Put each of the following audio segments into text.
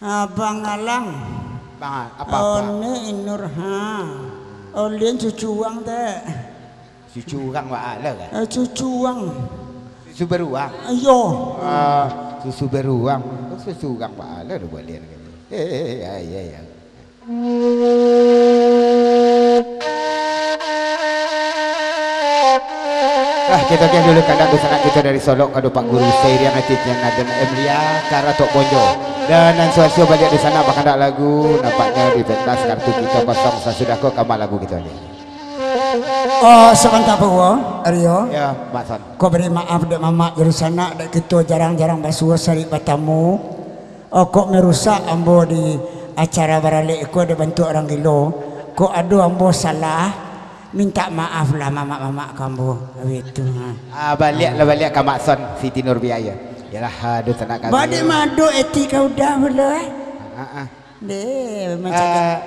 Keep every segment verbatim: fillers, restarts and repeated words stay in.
Abang Alang. Bang, apa-apa? Oni Inur, ha. Olian cucu urang, dek. Cucu urang, wak, alah, kan? Eh, cucu urang. Susu beruang? Iyo. Ah, susu beruang. Susu urang, wak, alah, dah buat lian, kan? Eh, eh, eh, ya, ya, ya. Ah, kito agiah dulu kandak dunsanak kito dari Solok ka Pak Guru, sairiang ati Jan Aden Emlia, Karatok Bonjo. Dan nan suasio baliak dunsanak bakandak lagu, nampaknyo di pentas kartu kito kosong, sasudah ko kama lagu kito ni. Oh, sabanta pulo, Rio. Ya, Mak Son. Ko bari maaf dek mamak jo dunsanak, dek kito jarang-jarang basuo sarik batamu. Oh, kok marusak ambo di acara baralek ko, dek bantuak urang gilo. Kok ado ambo salah, mintak maaf lah mamak-mamak ka ambo. Baitu, ha. Ah, baliak lah, baliak ka Mak Son, Siti Nurbiaya. Yalah, aduh, tanak kami. Baliak mado etika udah pulo, eh? Ah, ah. Deh, macam Ah,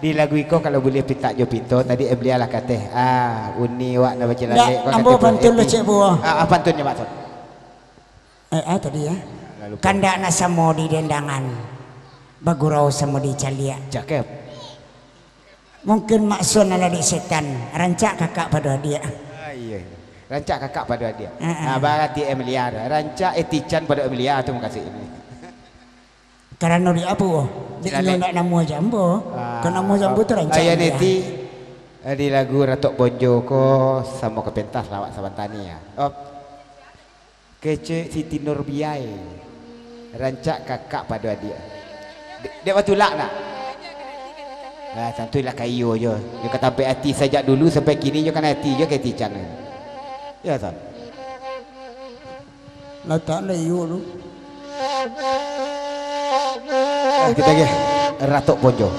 di lagu iko kalau buliah pintak jo pinto, tadi Emlia lah kateh. Ah, uni wak nak baca Ndak, lalek, kok ambo kateh pun pantun lo, etik. Cek Buo. Ah, ah, pantunnyo, Mak Son. Eh, ah, tadi, ya. Lalu, Kandak nak samo di dendangan, bagurau samo di caliak. Cakep. Mungkin Mak Son alah dek setan, rancak kakak pado adiak. Ah, iya. Rancak kakak pado adiak. Heeh. Nah, barati Emlia dah. Rancak etican pado Emlia tu makasih ini. Karano di apo? Dek inyo ndak namo jo ambo. Ah, kan namo jo ambo tu rancak. Ayan Emlia. Eti, eh, di lagu Ratok Bonjo ko samo ka pentas lawak sabanta ni, ya. Oh. Kecek Siti Nurbiaya, rancak kakak pado adiak. Dek, dek batulak nak? Ah, tantu lah ka iyo jo. Yo ka tampek ati sajak dulu sampai kini, yo kan ati jo ka etican. Ya, San? Latak lah iyo tu. Ah, kito agiah Ratok Bonjo.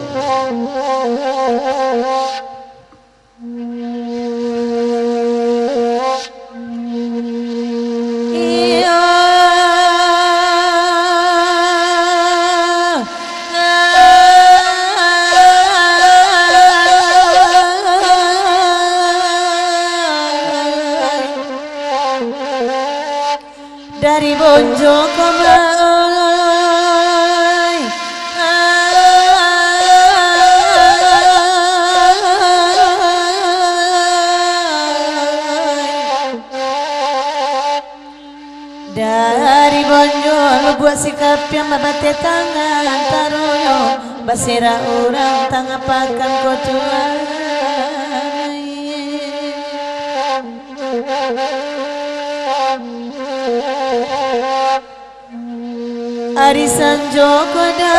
Dari Bonjo ka Maai. Dari Bonjo Lubuak Sikapiang, babateh tangan taruyo, baserak urang tangah pakan ko tuan. Ari sanjo ko dai.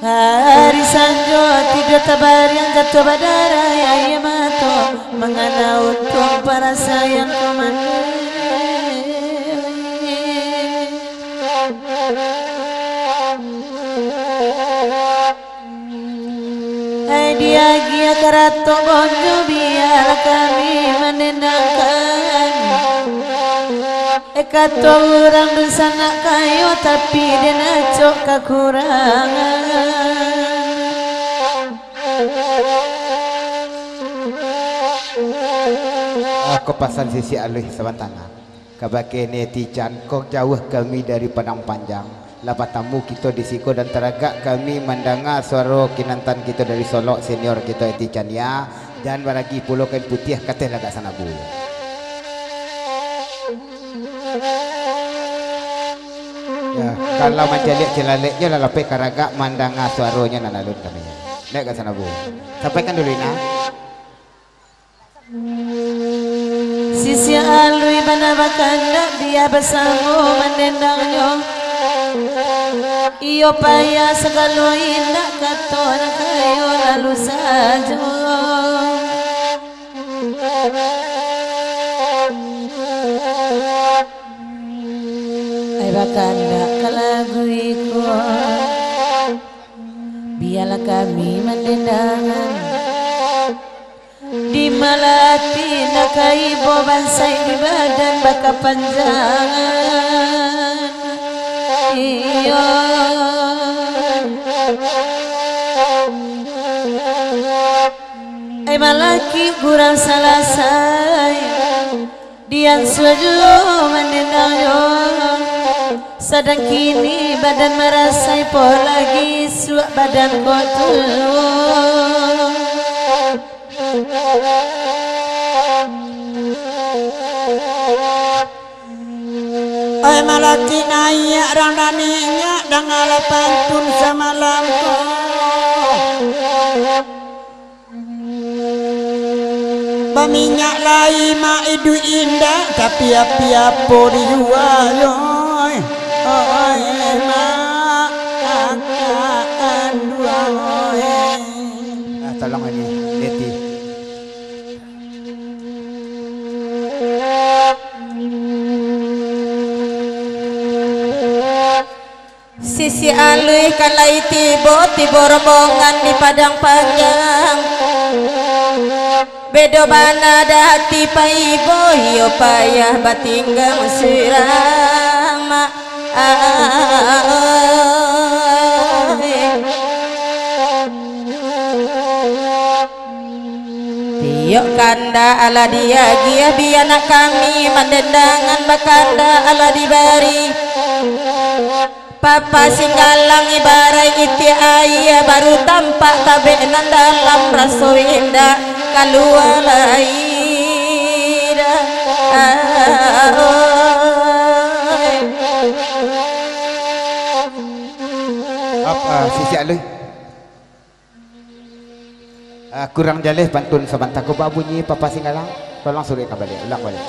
Ari sanjo tido tabariang, jatuah badarai aia mato, mangana untuang parasaian ko mandai. Hai diagiah karatok bonyo, bialah kami mandendangkan. Eh, kato urang dunsanak kayo, tapi den acok kakurangan. Ako pasan sisiak aluih sabantang. Kabake netizen, kok jauah kami dari Padang Panjang. Lah batamu kito di siko dan taragak kami mandanga suaro kinantan kito dari Solok, senior kito Eti Chania, dan baragi pulo kain putiah kateh lagak sanabu. Ya, kalau mancaliak cilaleknyo lah lapeh karagak mandanga suaronyo nan alun kami. Naik ka sanabu. Sampaikan dulu, Ina. Sisiak aluih bana bakandak, bia basamo mandendangnyo. Iyo payah sagalo indak, kato nan kayo lalu sajo. Ai bakandak ka lagu iko, bialah kami mandendangan. Di malah ati nak ka ibo, bansaik di badan bakapanjangan. Iyo. Malaki gurang salasai, dian sudah mandendangnyo, sadang kini badan marasai, po lagi suak badan kotor. Oi malaki naiak rang nan inyak, dangalah pantun samalam ko. Baminyak lai mak iduik indak, tapi api apo dijual yo? Oi mak, angkat anduang oi. Ah, tolong ini, Leti. Sisi aluih kan lai tibo, tibo rombongan di Padang Panjang. Bedo bana dati paibo, iyo payah batinggang surang, mak. Ah, oi. Tiok kandak alah diagiah, bia nak kami mandendangan, bakandak alah dibari. Papa Singgalang ibaraik itiak aia, baru tampak tabek nan dalam, raso indak kalua lai dah. Ah, oi. Ap, ah, sisi aluih. Ah, kurang jaleh pantun sabanta ko, babunyi Papa Singgalang. Tolong suruikkan baliak, ulang baliak.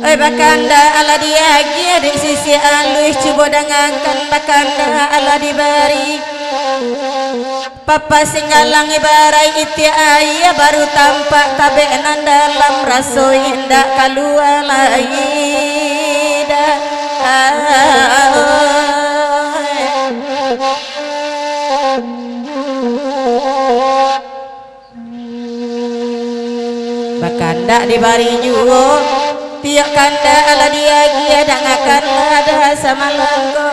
Oi, bakandak alah diagiah, dek sisi aluih cubo dangakan, bakandak alah dibari. Papa Singgalang ibaraik itiak aia, baru tampak tabek nan dalam, raso indak kalua lai dah. Ah, oi. Bakandak dibari juo, tiok kandak alah diagiah, dangakanlah dah samalam ko.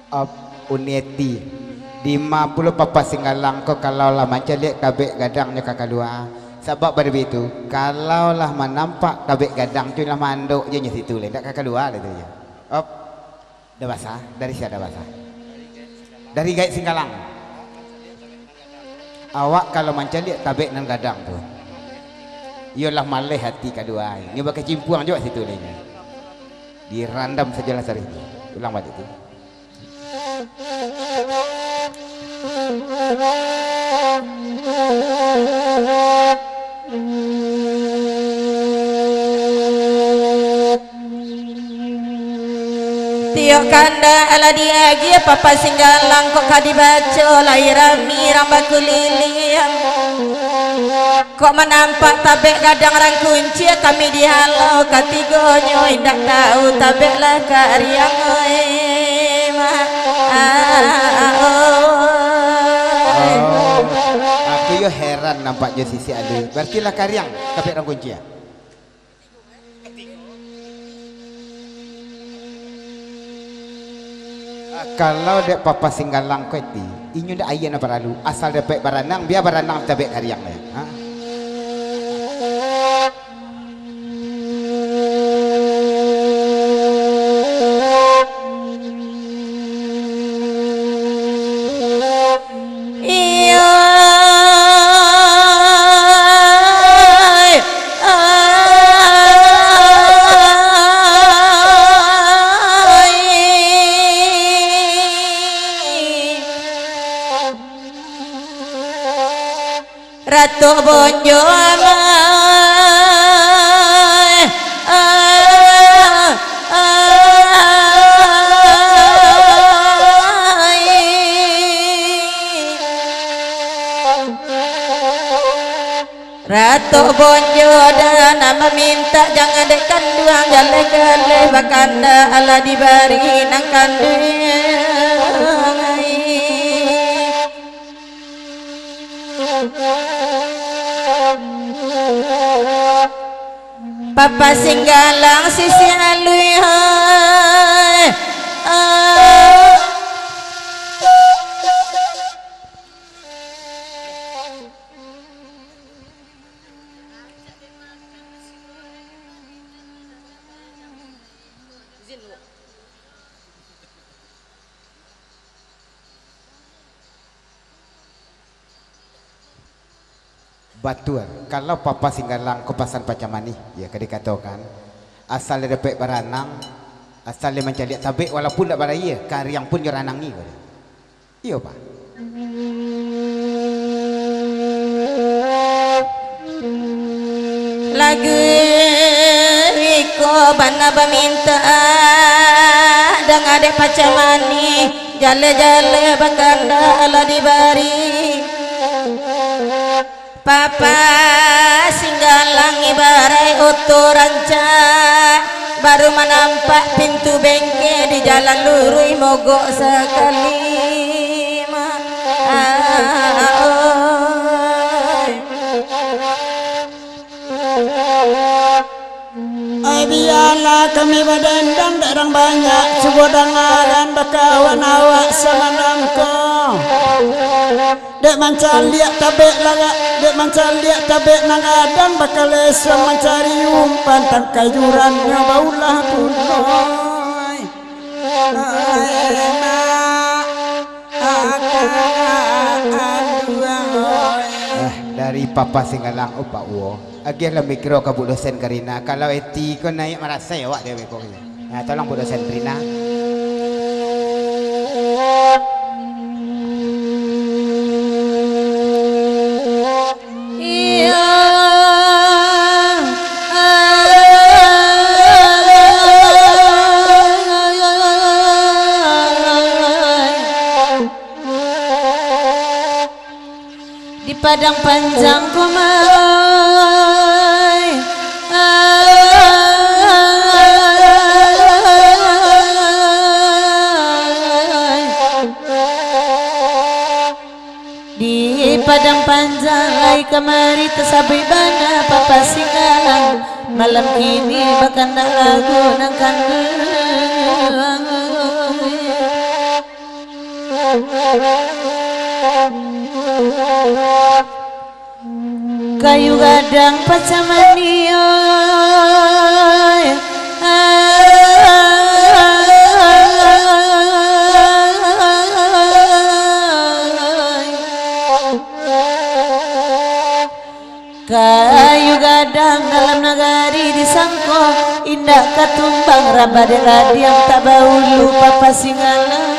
Ap, Uni Eti, dima pulo Papa Singgalang ko, kalau lah mancaliak tabek gadang nyo ka kalua? Sabab baitu, kalau lah manampak tabek gadang tu, lah mandok je nyo situ lai, ndak ka kalua lai tu je. Op, dah basa, dari sia dah basa? Dari gaek Singgalang. Awak kalau mancaliak tabek nan gadang tu, iyo lah maleh ati kalua, nyo bakacimpuang juo situ lai nyo. Dirandam sajolah sarih tu. Ulang baliak tu. Tiok kandak alah diagiah, Papa Singgalang kok ka dibaco, lai rami rang bakuliliang. Kok manampak tabek gadang rang kunci, kami dihalau katigonyo, indak tau tabek lah kariang, oi, mak. Ah, oi. Oh, aku yo heran nampak jo sisi aluih. Berarti lah kariang tabek rang kunci, ah? Ah, kalau dek Papa Singgalang ko ati, inyo ndak aia nan paralu, asal dapek baranang, bia baranang tabek kariang lai. Ha? Iyo, ai, ai. Ratok Bonjo amai, ah, ah, ai. Ratok Bonjo dan mamintak, jangan dek kanduang jaleh-jaleh, bakandak alah dibari nan kanduang ai. Pasinggalang sisi alui hai. Ah. Batua, kalau Papa Singgalang ko pasan pacamani, ya, ka dikatokan, asal dapek baranang, asal mancaliak tabek, walaupun dak baraia, kariang pun jo ranangi, ko. Iyo, Pak. Lagu iko bana bamintak, danga dek pacamani, jaleh-jaleh bakandak lah dibari. Papa Singgalang ibarai oto rancak, baru manampak pintu bengke di jalan luruih mogok sakali. Ma-, ah, oi. Ai, bialah kami badendang, dek urang banyak, cubo dangakan bakawan awak samanang ko. Dek mancaliak tabek lagak, dek mancaliak tabek nan gadang, bakalesuang mancari umpan, tangkai jurannyo baulah pulo. Ai, mak. Eh, dari Papa Singgalang, oh, Pak Uwo. Agiahlah mikro ka Bu Dosen Karina. Kalau Eti ko naiak marasai awak dek beko. Nah, tolong Bu Dosen Karina. Iyo. Di Padang Panjang ko, mai. Di Padang Panjang lai kamari tasabuik bana Papa Singgalang. Malam kini bakandak lagu nan kanduang. Kayu gadang pacamani, oi. Kayu gadang dalam nagari disangko indak ka tumbang, rabah dek radiang tak baulu Papa Singgalang.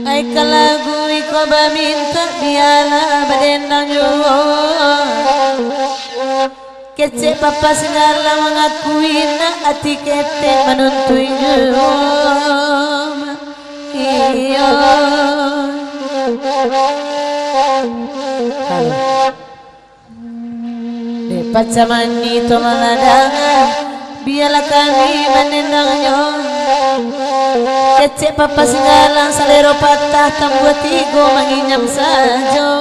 Ai ka lagu iko bamintak, bialah badendang juo. Kecek Papa Singgalang mangakui nak, ati ketek manuntuik juo. Iyo. Halo. Dek pacamani tu malah danga, bialah kami manendangnyo. Kecek Papa Singgalang salero patah, tambua tigo manginyam sajo.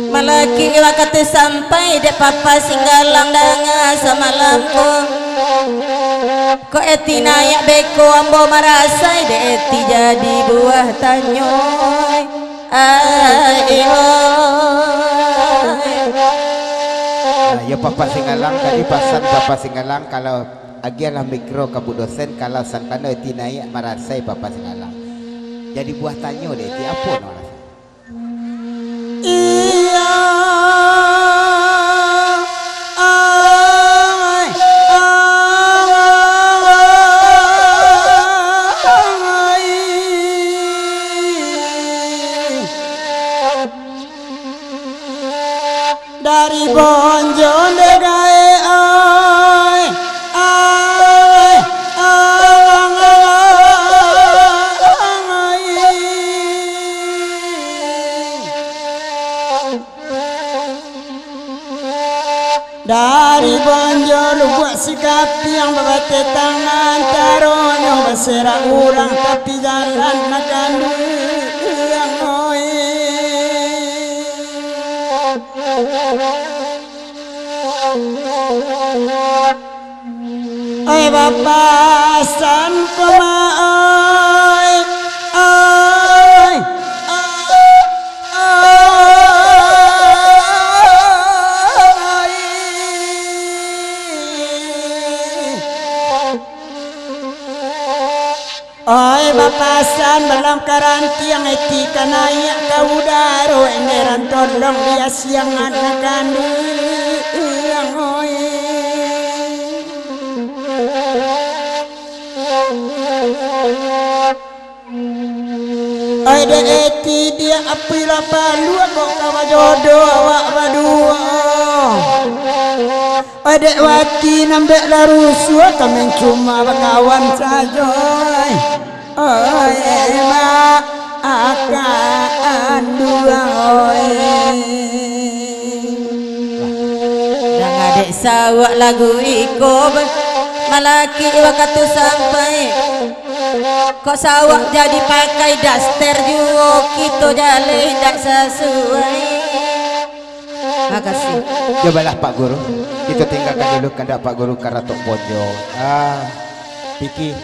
Malakik wakatu sampai dek Papa Singgalang danga samalam ko. Kok Eti naiak beko ambo marasai dek Eti jadi buah tanyo. Ai, oi. Nah, yo Papa Singgalang tadi pasan Papa Singgalang kalau agiahlah mikro ka Bu Dosen kalau sangkano Eti naiak marasai Papa Singgalang. Jadi buah tanyo dek Eti apo no rasai? Iyo, ai, ai. Dari Bonjo nde gae, ai, ai, ai, ai. Dari Bonjo Lubuak Sikapiang, babateh tangan taronyo, baserak urang tapi jalan nan kanduang, oi. Oi, bapasan ko ma, oi, oi, oi, oi. Oi, bapasan balam karantiang, eti ka naiak ka udaro, enderan tolong liasiangan kanduang, oi. Ai dek eti diak api lah paluak kok ka bajodoh awak baduo. Ai dek wati nambek lah rusuah, kami cuma bakawan sajo. Oi, mak, akan duo, oi. Danga dek sawak lagu iko, ba-, malaki wakatu sampai. Kok sawak jadi pakai daster juo, kito jaleh indak sasuai. Makasih. Cobalah Pak Guru, kito tinggakan dulu kandak Pak Guru Karatok Ponjo. Ah, Piki,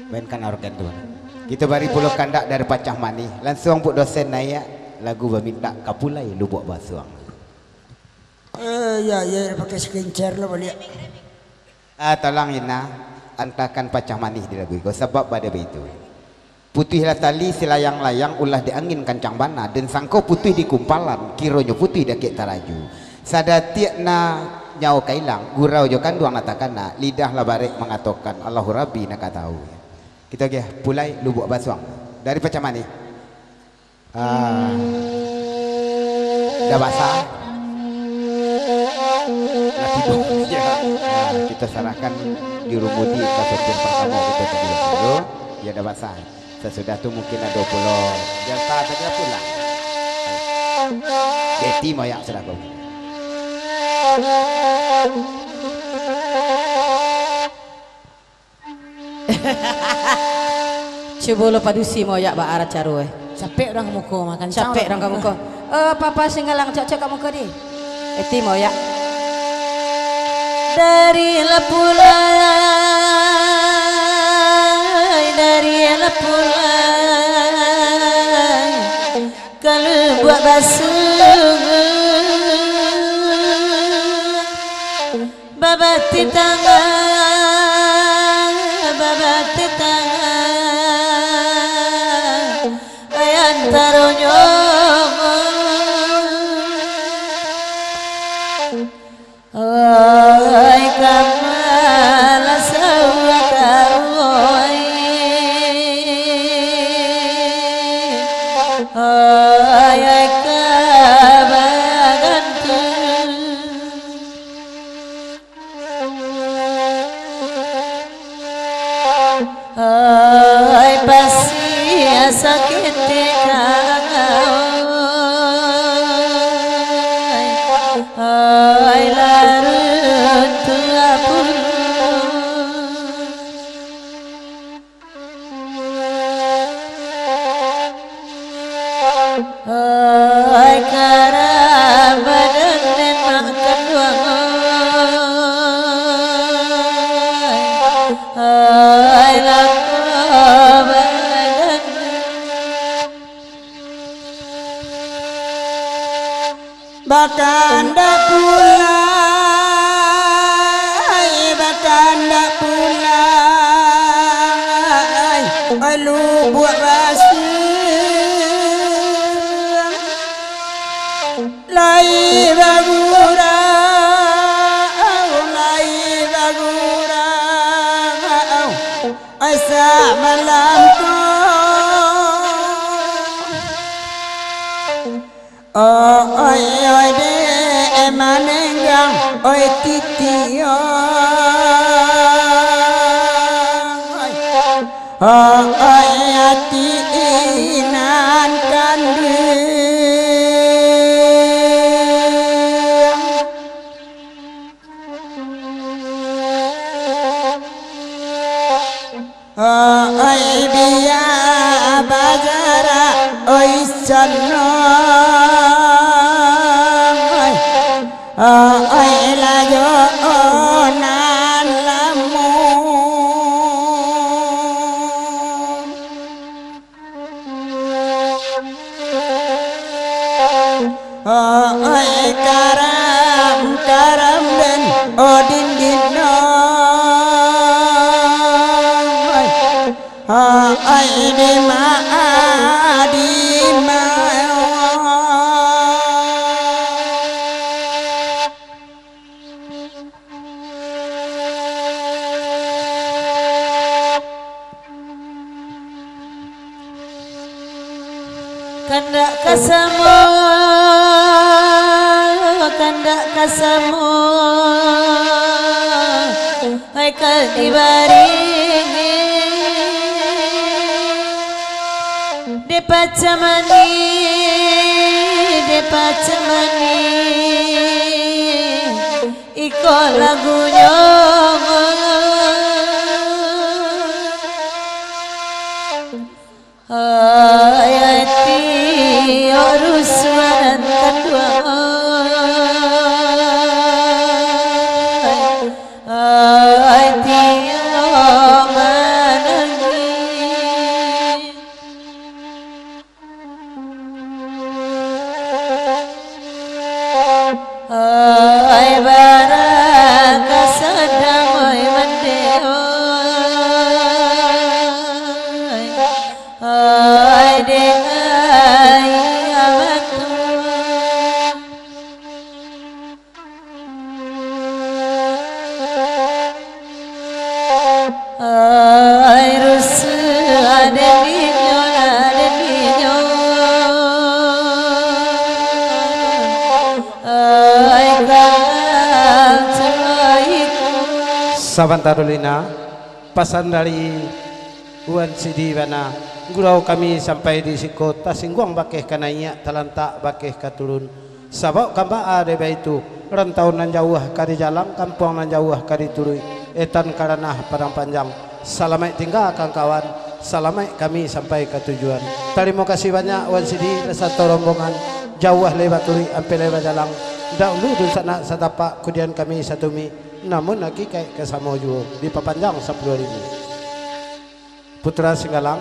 mainkan organ tu. Kito bari pulo kandak dari Pacah Manih. Lansuang Buk Dosen naiak lagu bamintak Kapulai Lubuak Basuang. Eh, ya, ya, pakai skincare lo baliak. Ah, tolong Ina, antakan Pacah Manih di lagu iko, sabab bada baitu. Putuihlah tali silayang-layang, ulah di angin kancang bana, den sangko putuih di kumpalan, kironyo putuih dakek taraju. Sadatiak na nyawo ka ilang, gurau jo kanduang na takana, lidah lah barek mangatokan, Allahu Rabbi nan ka tahu. Kito agiah Pulai Lubuak Basuang dari Pacah Manih. Ah, dah basah. Lah tibo. Ya. Ah, kito sarahkan jurumudi ka sopir partamo kito tadi dulu. Ya, dah basah. Sasudah tu mungkin ado pulo Delta tadi pulang. Betty moyak sudah kau. Cubo lo padusi moyak ba-, ara caro, eh. Capek urang ka muko makan. Capek urang ka muko. Eh, Papa Singgalang, cok-cok ka muko di. Eti moyak. Dari Lapulai, dari Lapulai. Kalau buat basuh, babateh tangan, babateh tangan, ai antaronyo. Oi, kamalah sawah ka, oi. Oi, oi, ka bagantung. Ai, pasiah saketek, ai, ai, larun tuapun. Ai, karabadan demak kanduang, ai, ai, lako badan. Bakandak pulai, bakandak pulai, ai, Lubuak Basuang. Lai bagurau, lai bagurau, ai, samalam ko. Oi, oi, dek manenggang, oi, titi, oi. Oi, oi, ati nan kanduang. jarak, oi, sanang, oi. Oi, lajo nan lamun. Oi, karam, karam den, o dindin, oi. Oi, dima, dima. Kandak ka samo, kandak ka samo, hai ka dibari. Dek pacamani, dek pacamani, iko lagunyo. Hai ati, o rusuanan kanduang. Hai ati, o manangih. Ai, bara ka sadang, ai, mande, ai. Ai, dek ai, abah tu. Ai, rusuah, aden dinyo, aden dinyo. Ai, kalam caiku. Sabanta dulu, Ina. Pasan dari Wan Sidi bana, gurau kami sampai di siko, tasingguang bakeh ka naiak, talantak bakeh ka turun. Sabab kambaa dek baitu, rantau nan jauah ka dijalang, kampuang nan jauah ka dituruik, etan ka ranah Padang Panjang. Salamaik tingga kawan-kawan, salamaik kami sampai ka tujuan. Tarimo kasih banyak Wan Sidi beserta rombongan, jauah lai baturuik, ampia lai bajalang. Dahulu dunsanak satapak, kudian kami satumi, namun hakikaik ka samo juo, dipapanjang sapuluah ribu. Putra Singgalang.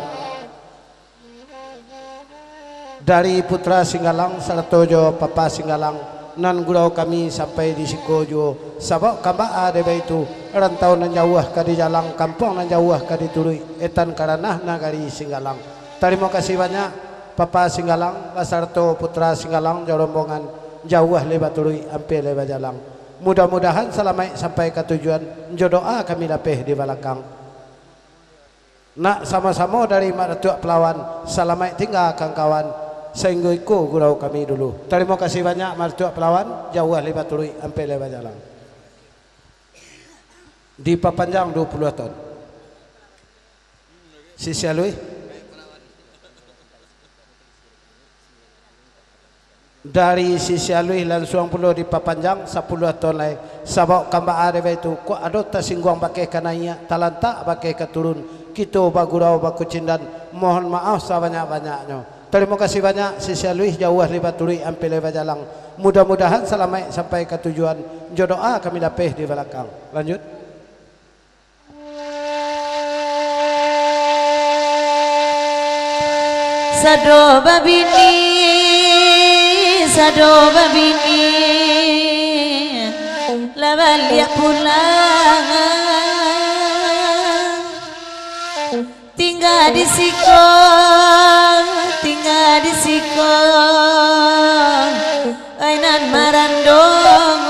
Dari Putra Singgalang sarato jo Papa Singgalang, nan gurau kami sampai di siko juo, sabab kambaa dek baitu, rantau nan jauah ka dijalang, kampuang nan jauah ka dituruik, etan ka ranah nagari Singgalang. Tarimo kasih banyak, Papa Singgalang basarato Putra Singgalang jo rombongan, jauah lai baturuik, ampia lai bajalang. Mudah-mudahan salamaik sampai ka tujuan, jo doa kami lapeh di balakang. Nak samo-samo dari Mak Datuak Palawan, salamaik tingga kawan-kawan, sainggo iko gurau kami dulu. Tarimo kasih banyak Mak Datuak Palawan, jauah lai baturuik, ampia lai bajalang. Dipapanjang duo puluah taun. Sisi aluih. Dari sisi aluih lansuang pulo dipapanjang sapuluah taun lai, sabab kambaa dek baitu, kok ado tasingguang bakeh ka naiak, talantak bakeh ka turun, kito bagurau bakucindan, mohon maaf sabanyak-banyaknyo. Tarimo kasih banyak, sisi aluih jauah lai baturuik, ampia lai bajalang. Mudah-mudahan salamaik sampai ka tujuan, jo doa kami lapeh di balakang. Lanjut. Sado babini, sado babini, lah baliak pulang. Tingga di siko, tingga di siko, ai nan marandong.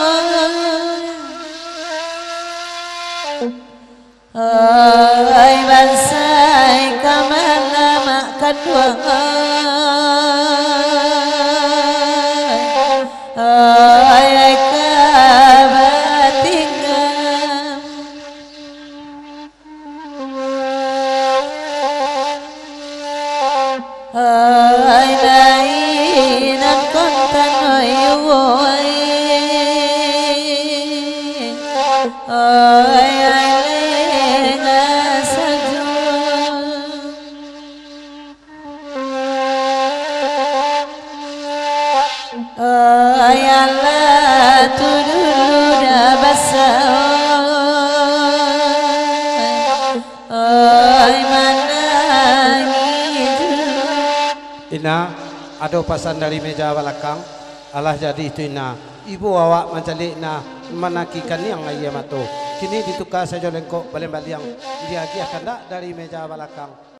Ai, bansai ka mana mak kanduang, ai, ai, ka batingga. Ai, lai nan kontan, oi, oi. Ai, ai, lengah sajo. Oi, alah tu dulu dah basa, oi, oi, manangih dulu. Ina, ado pasan dari meja balakang. Alah jadi tu, Ina. Ibo awak mancaliak, Ina, manaki kaniang aia mato. Kini dituka sajo lengkok baliang-baliang, diagiah kandak dari meja balakang.